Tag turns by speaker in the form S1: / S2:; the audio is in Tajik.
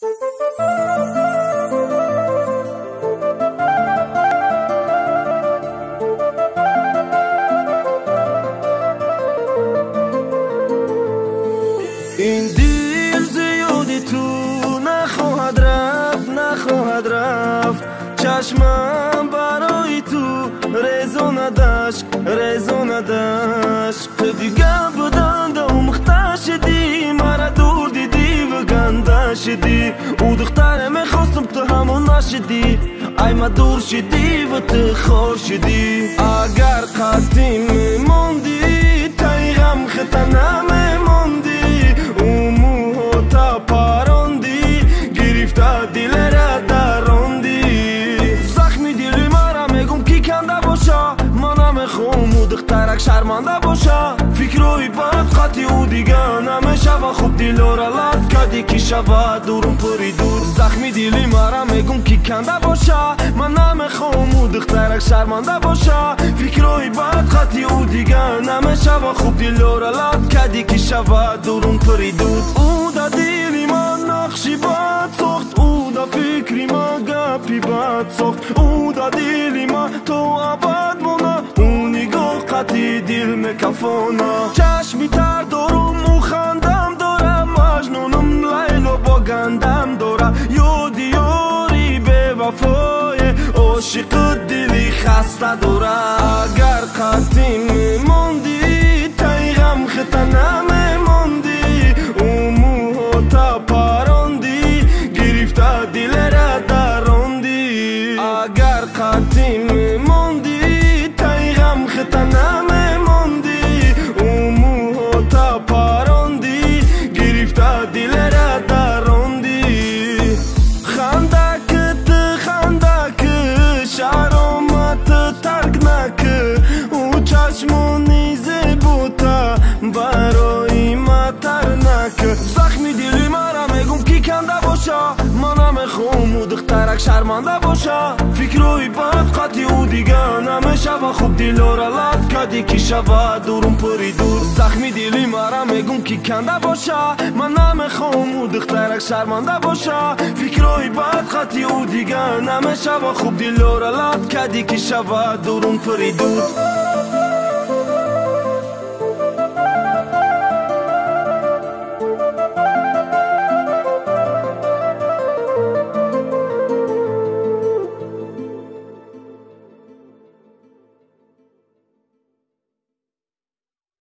S1: Ин дил зиёди ту нахоҳад рафт, нахоҳад рафт. Чашмам барои ту резонадаш, резонадаш. Ту дига буданда омӯхта шидӣ, мара дур дидӣ ва ганда шидӣ. Ӯ духтаре мехостам, ту ҳамон нашидӣ. Ай ма дур шидӣ ва ту хор шидӣ. Агар қатъӣ мемондӣ, таи ғам хита намемондӣ. Мӯҳота парондӣ, гирифта дилера дарондӣ. Захми дили мара мегум ки канда боша, ман намехоҳам ӯ духтарак шарманда боша. Фикрҳои бад қатъи ӯ дига намешава, хуб дилора лат кади ки шава дурум пури дур. Захми дили мара мегум ки канда боша, ман намехоҳам ӯ духтарак шарманда боша. Фикрҳои бад қатъи ӯ дига намешава, хуб дилора лат кади ки шава дурум пури дур. Ӯ да дили ман нақши бад сохт, ӯ да фикри ман гапи бад сохт. Ӯ да дили ман то абад мона, ӯ нигоҳ қатъи дил мекафона. Чашми тар дорум, ӯ хандам дора, маҷнунум Лайло бо гандам дора. Ёди ёри бевафое, ошиқи дили хаста дора. Агар қатъӣ мемондӣ, таи ғам хита намемондӣ. Ӯ мӯҳота парондӣ, гирифта дилера дарондӣ. Агар қатъӣ мемондӣ, таи ғам хита намемондӣ. Ӯ мӯҳота парондӣ, гирифта дилера дарондӣ. Хандаки ту хандаки, шаромати тарк накӣ. Ӯ чашмони зебота барои ма тар накӣ. Захми дили мара мегум ки канда боша, ман намехоҳам ӯ духтарак шарманда боша. Фикрҳои бад қатъи ӯ дига намешава, хуб дилора лат кади ки шава дурум пури дур. Захми дили мара мегум ки канда боша, ман намехоҳам ӯ духтарак шарманда боша. Фикрҳои бад қатъи ӯ дига намешава, хуб дилора лат кади ки шава дурум пури дур.